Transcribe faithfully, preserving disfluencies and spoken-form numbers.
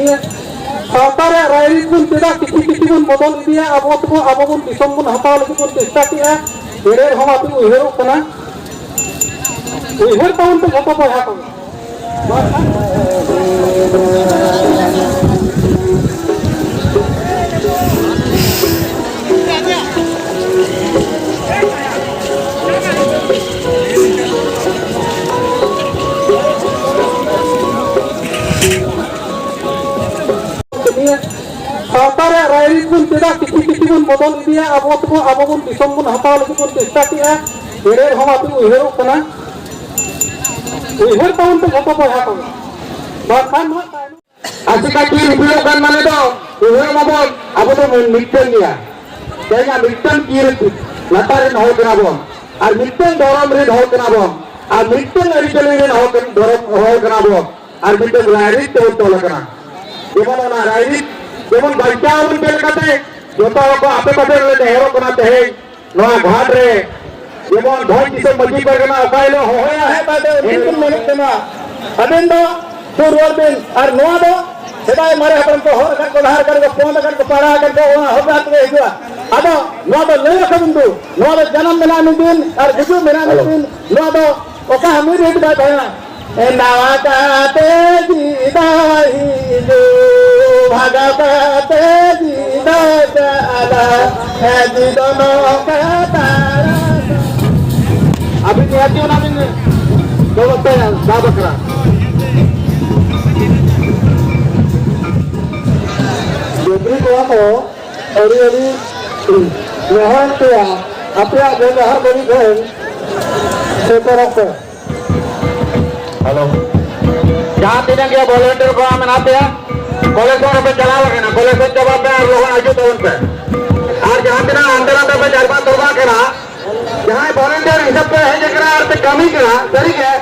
ᱥᱟᱶᱛᱟ ᱨᱮᱭᱟᱜ ᱨᱟᱭᱨᱤᱛ ᱵᱚᱱ ᱪᱮᱫᱟᱜ ᱠᱤᱪᱷᱤ ᱠᱤᱪᱷᱤ ᱵᱚᱱ ᱵᱚᱫᱚᱞ ᱤᱫᱤᱭᱟ? ᱟᱵᱚ ᱛᱮᱵᱚᱱ, ᱟᱵᱚ ᱵᱚᱱ ᱫᱤᱥᱚᱢ ᱵᱚᱱ ᱦᱟᱛᱟᱣ ᱞᱟᱹᱜᱤᱫ ᱵᱚᱱ ᱪᱮᱥᱴᱟ ᱠᱮᱜᱼᱟ, ᱮᱲᱮ ᱨᱮᱦᱚᱸ ᱟᱯᱮ ᱩᱭᱦᱟᱹᱨᱚᱜ ᱠᱟᱱᱟ, ᱩᱭᱦᱟᱹᱨ ᱛᱟᱵᱚᱱ ᱯᱮ ᱡᱷᱚᱛᱚ ᱵᱚᱭᱦᱟ ᱠᱚ᱾ ᱥᱟᱶᱛᱟ ᱨᱮᱭᱟᱜ ᱨᱟᱭᱨᱤᱛ ᱵᱚᱱ ᱪᱮᱫᱟᱜ ᱠᱤᱪᱷᱤ ᱠᱤᱪᱷᱤ ᱵᱚᱱ ᱵᱚᱫᱚᱞ ᱤᱫᱤᱭᱟ? ᱟᱵᱚ ᱛᱮᱵᱚᱱ, ᱟᱵᱚ ᱵᱚᱱ ᱫᱤᱥᱚᱢ ᱵᱚᱱ ᱦᱟᱛᱟᱣ ᱞᱟᱹᱜᱤᱫ ᱵᱚᱱ ᱪᱮᱥᱴᱟ ᱠᱮᱜᱼᱟ, ᱮᱲᱮ ᱨᱮᱦᱚᱸ ᱟᱯᱮ ᱩᱭᱦᱟᱹᱨᱚᱜ ᱠᱟᱱᱟ, ᱩᱭᱦᱟᱹᱨ ᱛᱟᱵᱚᱱ ᱯᱮ ᱡᱷᱚᱛᱚ ᱵᱚᱭᱦᱟ ᱠᱚ, ᱵᱟᱝᱠᱷᱟᱱ ᱱᱚᱣᱟ ᱛᱟᱭᱱᱚᱢ ᱟᱥᱮᱠᱟ ᱠᱤᱨ ᱦᱤᱯᱤᱲᱚᱜ ᱠᱟᱱ ᱢᱟᱱᱮ ᱫᱚ ᱩᱭᱦᱟᱹᱨ ᱢᱟᱵᱚᱱ, ᱟᱵᱚ ᱫᱚ ᱢᱤᱫᱴᱟᱝ ᱜᱮᱭᱟ᱾ ᱛᱮᱦᱮᱧ ᱢᱤᱫᱴᱟᱝ ᱠᱤᱨ ᱞᱟᱛᱟᱨ ᱨᱮᱱ ᱦᱚᱲ ᱠᱟᱱᱟ ᱵᱚᱱ, ᱟᱨ ᱢᱤᱫᱴᱟᱝ ᱫᱷᱚᱨᱚᱢ ᱨᱮᱱ ᱦᱚᱲ ᱠᱟᱱᱟ ᱵᱚᱱ, ᱟᱨ ᱢᱤᱫᱴᱟᱝ ᱟᱹᱨᱤᱪᱟᱹᱞᱤ ᱨᱮᱱ ᱦᱚᱲ ᱠᱟᱱ-, ᱫᱷᱚᱨᱚᱢ ᱦᱚᱲ ᱠᱟᱱᱟ ᱵᱚᱱ, ᱟᱨ ᱢᱤᱫᱴᱟᱝ ᱨᱟᱭᱨᱤᱛ ᱛᱮᱵᱚᱱ ᱛᱚᱞ ᱟᱠᱟᱱᱟ᱾ ᱡᱮᱢᱚᱱ ᱚᱱᱟ ᱨᱟᱭᱨᱤᱛ ᱡᱮᱢᱚᱱ ᱵᱟᱧᱪᱟᱣ ᱵᱚᱱ ᱪᱮᱫ ᱞᱮᱠᱟᱛᱮ ᱡᱚᱛᱚ ᱦᱚᱲ ᱠᱚ ᱟᱯᱮ ᱯᱟᱥᱮ ᱨᱮᱞᱮ ᱱᱮᱦᱚᱨᱚᱜ ᱠᱟᱱᱟ ᱛᱮᱦᱮᱧ᱾ ᱱᱚᱣᱟ ᱜᱷᱟᱴ ᱨᱮ ᱡᱮᱢᱚᱱ ᱵᱷᱚᱸᱡᱽ ᱫᱤᱥᱚᱢ ᱢᱟᱹᱡᱷᱤ ᱯᱟᱨᱜᱟᱱᱟ ᱚᱠᱟ ᱦᱤᱞᱳᱜ ᱦᱚᱦᱚᱭᱟ, ᱦᱮᱡ ᱠᱟᱛᱮ ᱩᱱᱠᱤᱱ ᱠᱤᱱ ᱢᱮᱱᱮᱫ ᱠᱟᱱᱟ, ᱟᱹᱵᱤᱱ ᱫᱚ ᱥᱩᱨ ᱨᱩᱣᱟᱹᱲ ᱵᱤᱱ᱾ ᱟᱨ ᱱᱚᱣᱟ ᱫᱚ ᱥᱮᱫᱟᱭ ᱢᱟᱨᱮ ᱦᱟᱯᱲᱟᱢ ᱠᱚ ᱦᱚᱨ ᱟᱠᱟᱫ ᱠᱚ, ᱰᱟᱦᱟᱨ ᱟᱠᱟᱫ ᱠᱚ, ᱯᱚᱱ ᱟᱠᱟᱫ ᱠᱚ, ᱯᱟᱲᱟ ᱟᱠᱟᱫ ᱠᱚ, ᱚᱱᱟ ᱦᱚᱨ ᱰᱟᱦᱟᱨ ᱛᱮᱜᱮ ᱦᱤᱡᱩᱜᱼᱟ᱾ ᱟᱫᱚ ᱱᱚᱣᱟ ᱫᱚ ᱞᱟᱹᱭ ᱟᱠᱚ ᱵᱤᱱ ᱫᱩ, ᱱᱚᱣᱟ ᱫᱚ ᱡᱟᱱᱟᱢ ᱢᱮᱱᱟᱜᱼᱟ ᱢᱤᱫ ᱫᱤᱱ ᱟᱨ ᱜᱩᱡᱩᱜ ᱢᱮᱱᱟᱜᱼᱟ ᱢᱤᱫ ᱫᱤᱱ᱾ ᱱᱚᱣᱟ ᱫᱚ ᱚᱠᱟ ᱦᱚᱸ ᱢᱤᱫ ᱨᱮ ᱵᱟᱭ ᱛᱟᱦᱮᱱᱟ᱾ ᱱᱟᱣᱟ ᱠᱟᱛᱮ ᱪᱮᱫᱟᱜ ᱦᱤᱡᱩᱜ, ᱵᱷᱟᱜᱟᱣ ᱠᱟᱛᱮ ᱪᱮᱫᱟᱜ ᱪᱟᱞᱟᱜ, ᱡᱤᱭᱚᱱ ᱱᱚᱝᱠᱟ ᱛᱟᱲᱟᱢ᱾ ᱟᱹᱵᱤᱱ ᱱᱤᱦᱟᱹᱛ ᱜᱮ ᱚᱱᱟ ᱵᱤᱱ ᱵᱮᱵᱚᱥᱛᱷᱟᱭᱟ, ᱫᱟᱵ ᱟᱠᱟᱱᱟ᱾ ᱰᱩᱝᱨᱤ ᱠᱚᱲᱟ ᱠᱚ, ᱟᱹᱰᱤ ᱟᱹᱰᱤ ᱱᱮᱦᱚᱨ ᱯᱮᱭᱟ, ᱟᱯᱮᱭᱟᱜ ᱡᱟᱭᱜᱟ ᱦᱟᱸᱜ ᱵᱟᱹᱲᱤᱡ ᱦᱚᱸ ᱥᱮᱴᱮᱨᱚᱜ ᱯᱮ᱾ ᱦᱮᱞᱳ, ᱡᱟᱦᱟᱸ ᱛᱤᱱᱟᱹᱜ ᱜᱮ ᱵᱷᱚᱞᱮᱱᱴᱤᱭᱟᱨ ᱠᱚ ᱢᱮᱱᱟᱜ ᱯᱮᱭᱟ, ᱠᱚᱞᱮᱡᱽ ᱥᱮᱫ ᱨᱮᱯᱮ ᱪᱟᱞᱟᱣ ᱟᱠᱟᱱᱟ, ᱠᱚᱞᱮᱡᱽ ᱥᱮᱫ ᱪᱟᱵᱟᱜ ᱯᱮ ᱟᱨ ᱞᱚᱜᱚᱱ ᱦᱤᱡᱩᱜ ᱛᱟᱵᱚᱱ ᱯᱮ᱾ ᱟᱨ ᱡᱟᱦᱟᱸ ᱛᱤᱱᱟᱹᱜ ᱦᱟᱱᱛᱮ ᱱᱟᱛᱮ ᱯᱮ ᱡᱟᱨᱯᱟ ᱛᱚᱨᱯᱟ ᱠᱟᱱᱟ, ᱡᱟᱦᱟᱸᱭ ᱵᱷᱚᱞᱮᱱᱴᱤᱭᱟᱨ ᱦᱤᱥᱟᱹᱵ ᱛᱮ ᱦᱮᱡ ᱟᱠᱟᱱᱟ ᱟᱨ ᱯᱮ ᱠᱟᱹᱢᱤ ᱠᱟᱱᱟ, ᱥᱟᱹᱨᱤᱜᱮ